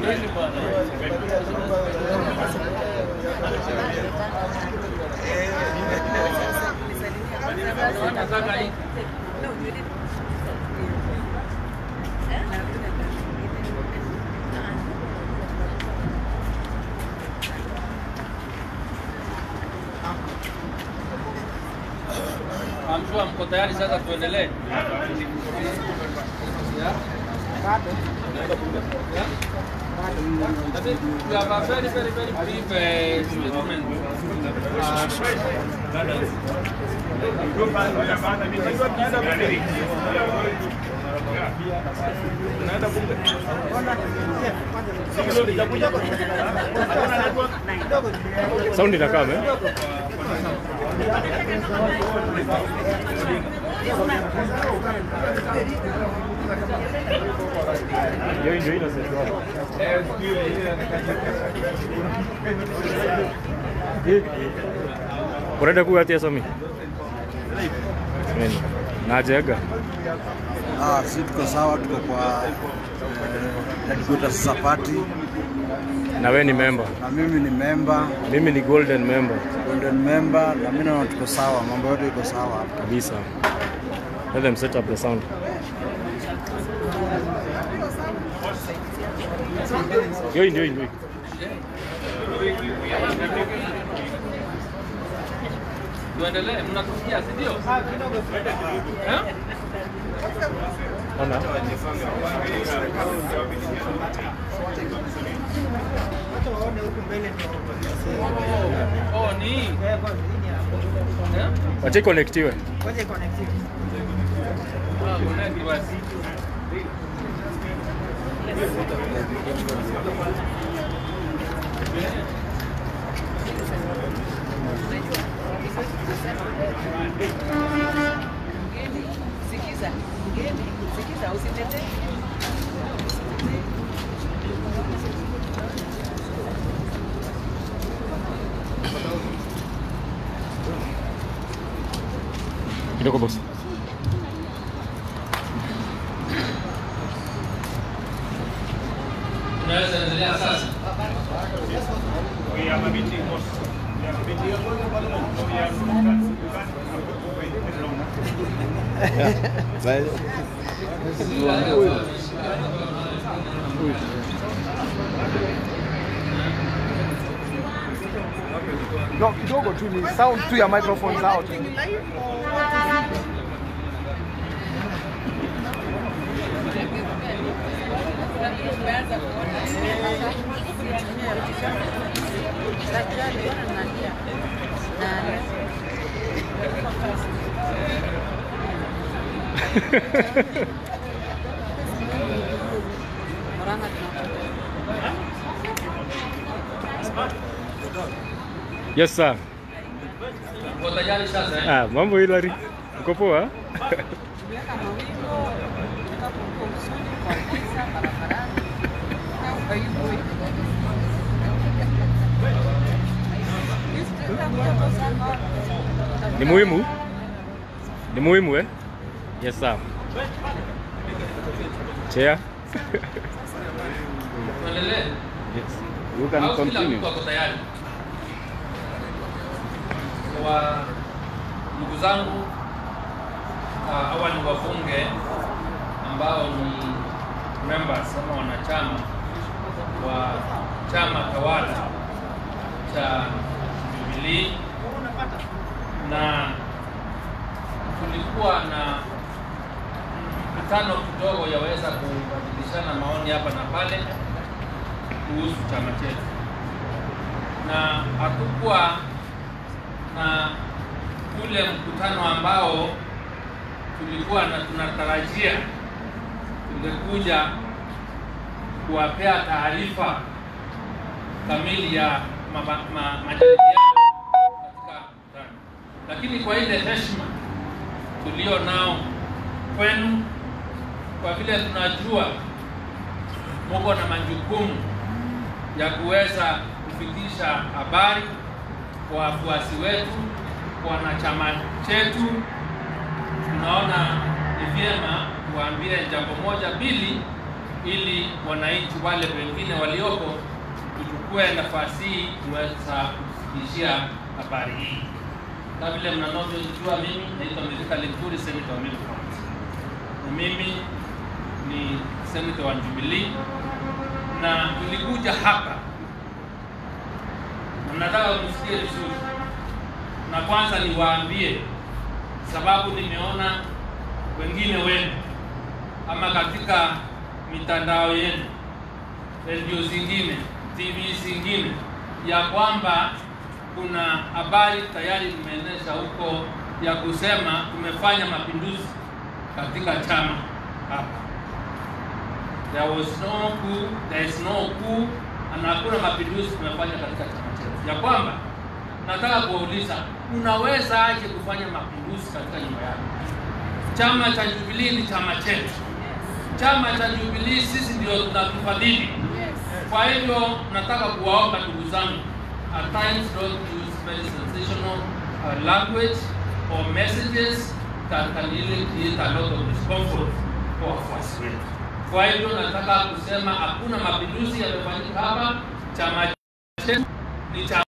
I'm sure mko tayari sasa tuendelee. We have a very, very, very brief statement. Sound inakaa eh? Urenda kuga atia Sami? Najega. Si tuko sawa, tuko kwa headquarters za party. Na wewe ni member? Na mimi ni member. Mimi ni golden member. Golden member, na mimi naona tuko sawa, mambo yote iko sawa hapa. Kabisa. Let them set up the sound. Yo, yo, yo. Tuendelee, mnatusikia si ndio? Eh? Ona. Oh, ni. Wache connectiwe. Wache connectiwe. Ah, connect basi. Sikiza, mgeni, sikiza, usitete. Kidogo boss. Tunaweza endelea sasa. We have a meeting, boss. We have a meeting. No, kidogo tu ni sound tu ya microphone zao tu. Yes sir. Mko tayari sasa eh? Ah, mambo Hilary. Uko poa? Ni muhimu? Ni muhimu eh? Yes sir. Chair. Tuendelee. Yes. You can continue. Mko tayari. Kwa ndugu zangu hawa ni wabunge ambao ni members ama wanachama wa chama tawala cha Jubilee, na tulikuwa na mkutano kidogo yaweza kubadilishana maoni hapa na pale kuhusu chama chetu, na hatukuwa na ule mkutano ambao tulikuwa na tunatarajia tungekuja kuwapea taarifa kamili ya majadiliano katika mkutano, lakini kwa ile heshima tulio nao kwenu, kwa vile tunajua mko na majukumu ya kuweza kufikisha habari kwa wafuasi wetu, kwa wanachama chetu, tunaona ni vyema kuambie jambo moja mbili ili wananchi wale wengine walioko tuchukue nafasi hii kuweza kufikishia habari hii. Kama vile mnavyojua, mimi naitwa Mithika Linturi, senator wa Meru County, na mimi ni senator wa Jubilee, na tulikuja hapa na nataka msikie vizuri, na kwanza niwaambie sababu nimeona wengine wenu ama katika mitandao yenu, redio zingine, TV zingine, ya kwamba kuna habari tayari mmeenesha huko ya kusema tumefanya mapinduzi katika chama hapa. There was no coup, there is no coup, na hakuna mapinduzi tumefanya katika chama chetu. Ya kwamba nataka kuwauliza, unaweza aje kufanya mapinduzi katika nyumba yako? Chama cha Jubilee ni chama chetu. Chama cha Jubilee sisi ndio tunakifadhili. Kwa hivyo nataka kuwaomba ndugu zangu, at times don't use very sensational language or messages that can really create a lot of discomfort kwa wafuasi wetu. Kwa hivyo nataka kusema hakuna mapinduzi yamefanyika hapa. Chama chetu ni chama